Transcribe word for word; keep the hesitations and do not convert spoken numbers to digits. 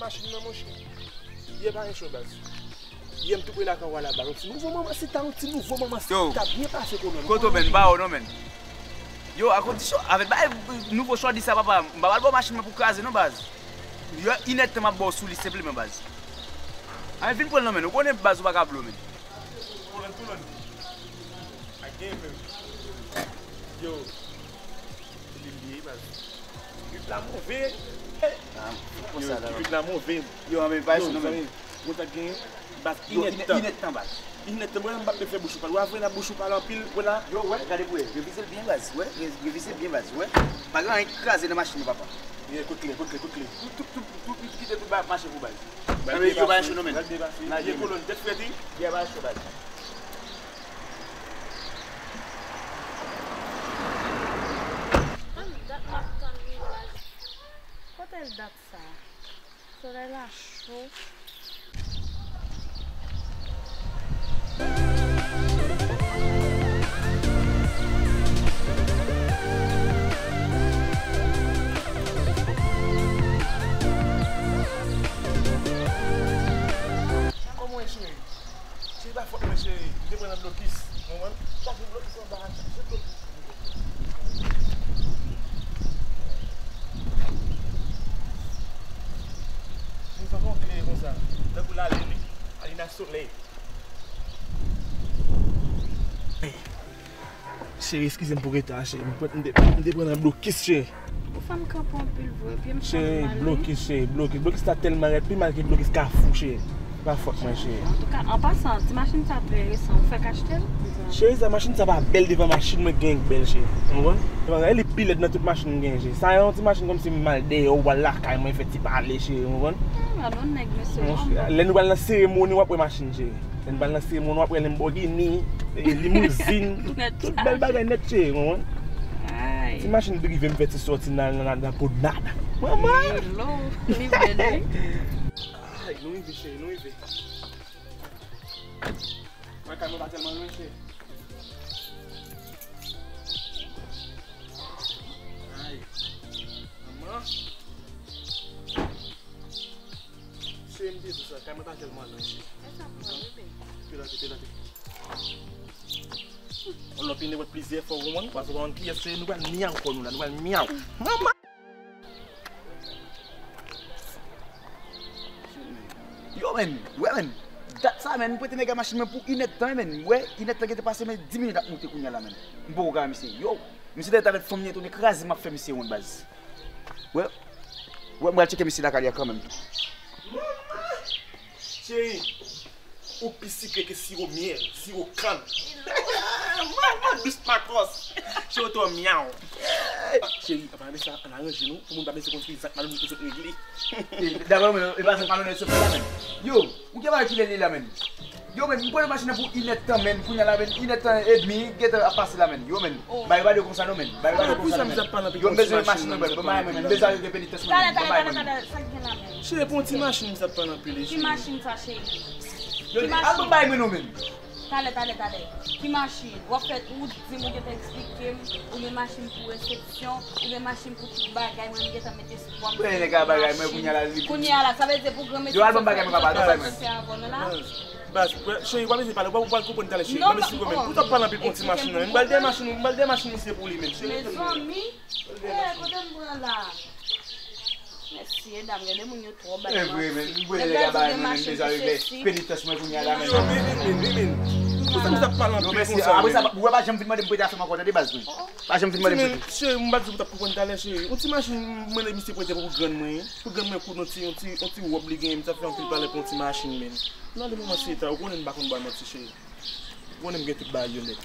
Machin nan, monchè. Yè pa gen cho, baz. Yè m tou pre lakay w la, baz. Yon ti nouvo manman, se ta yon ti nouvo manman, se ta byen pase, kolonn. Kote w, men? M pa wè w non, men. Yo, a kondisyon, avèk bay nouvo chòdi sa, papa, m pa pral ba w machin mwen pou kraze non, baz. Yo, inèdtan m ap ba w sou li senpleman, baz. Ann vin pran l non, men. Ou konnen, baz, ou pa ka blo, men. Kolonn, kolonn. A gen menm. Yo. Se li l ye, baz. Grip la move. Ah, yo, grip la move. Yo, anben, pa isi non, men. Mwen ta gen, baz, inèdtan. Inèdtan, baz. Inèdtan, mwen, m pa t fè bouch ou pale. Ou a vre nan bouch ou pale anpil, wè la. Yo, wè, gade pou wè. Revize l byen, baz. Wè, re-, revize l byen, baz. Wè. Pa gen anyen ki kraze nan machin nan, papa. Ye, kout kle, kout kle, kout kle. Tout, tout, tout, tout, tout, kite tout bagay ap mache pou baz. Anben, yo pa cho non, men. Ye, kolonn, tèt frèt, wi. Ye, pa cho, baz. Tann dat m ap tann wi, baz. Kote l dat sa? Solèy la cho. Kòman w ye, cheri? Cheri, pa fòt mwen, cheri. M te pran nan blokis. Ou konprann? Chaje blokis anba a, chaje blokis. Cheri, sa fè yon klere konsa. Tankou lalin, wi. Lalin ak solèy. Cheri, eskize m pou reta, cheri. M pran, m te, m te pran nan blokis, cheri. Ou fè m kanpe anpil vre, pye m fè m mal, wi. Cheri, blokis, cheri, blokis. Blokis la tèlman rèd, pi mal ke blokis Kafou, cheri. Pa fòt mwen, cheri. Antouka, an pasan, ti machin sa trè resan. Ou fèk achte l? Cheri, sa machin sa pa bèl devan machin mwen genyen k bèl, cheri. Ou konprann? Devan, e li pi lèd nan tout machin m genyen, cheri. Sa yon ti machin kòmsi m al dèyè, ou al lakay mwen, fè ti pale, cheri. Ou konprann? Hmm, gade yon nèg, mesye, yon nonm. Lè nou pral nan seremoni, w ap wè machin, cheri. Lè n pral nan seremoni, w ap wè Lamborghini, e, limouzin, tout, tout bèl bagay nèt, cheri, ou konprann? Ay. Ti machin te rive m fè ti sòti nan, nan, nan, nan pwomnad. Manman! Hello, li bèl, wi. Ay, nou rive, cheri, nou rive. Mwen, kay mwen pa tèlman lwen, cheri. Ay, manman. Cheri, m te di w sa, kay mwen pa tèlman lwen, cheri. Fè sa pou mwen, bebe. Pile, pile, pile. On lòt pine wè plizyè fwa, ou konprann? Paske ou pa konn kiyès se, nou pral myaw kò nou la, nou pral myaw. Manman! Yo, men, wè, men. Dat sa, men, m prete nèg la machin mwen pou inèdtan, men. Wè, inèdtan gentan pase, men, dis minit ap moute kounye a la, men. M poko ka wè misye. Yo, misye dèyè talè fanm li entone kraze m ap fè misye wont, baz. Wè, wè, m pral tcheke misye lakay li a kanmenm. Manman! Cheri, ou pi sikre ke siwo myèl, siwo kann. Manman dous makòs. Cheri, ou twò myaw. Cheri, apa de sa, ann aranje nou, pou moun pa bezwen konn ki zak malonèt nou sot regle. E, daprè mwen, e pa zak malonèt sot la, men. Yo, ou gen bagay ki lè li la, men. Yo, men, m pran machin nan pou inèdtan, men. Kounye a la, men, inèdtan edmi, gentan ap pase la, men. Yo, men, bagay pa de konsa, non, men. Bagay pa de konsa, non, men. Yo, m bezwen machin nan, men. Bon, bagay, men, m bezwen arete penitans mwen, men. Bon, bagay, men. Talè, talè, talè, talè, sa k gen la, men? Cheri, pou yon ti machin, m sa pran anpil, cheri. Ki machin sa, cheri? Yo, al ban m bagay mwen non, men. Talè, talè, talè. Ki machin? W ap fè, ou di m, ou gentan eksplike m, ou gen machin pou resepsyon, ou gen machin pou tout bagay, mwen m gentan met espwa m. Mwen nèg a bagay mwen kounye a la li. Kounye a la, sa vle di pou gran mesye. Yo, al ban m bagay mwen, papa, al ban m bagay mwen. Baz, baz, cheri, w pa bezwen pale, w pral konprann talè, cheri. Ban m eksplike w, men. Pou w t ap pale anpil pou yon ti machin, non. M pral dèyè machin, m pral dèyè machin misye pou li, men, cheri. Mezanmi. Eh, kote m pran la? Mesye dam, gade moun yo twò bay manti. E vre, men, m kwè nèg la bay mwen, men, deja regle penitans mwen kounye a la, men. Yo, men, men, men, men, men. Pou sa m t ap pale anpil konsa, men. Apre sa, ou pa janm vin mande m prete afè m ankò, tande, baz, wi. Pa janm vin mande m prete. Cheri, m pa di ou t ap konprann talè, cheri. Yon ti machin, m mande misye prete pou grann mwen, wi. Pou grann mwen koud yon ti, yon ti, yon ti wòb li genyen, m t ap fè anpil pale pou yon ti machin, men. Nan de moman se ta, ou konnen m pa konn bay manti, cheri. Ou konnen m gen tout bagay yo nèt.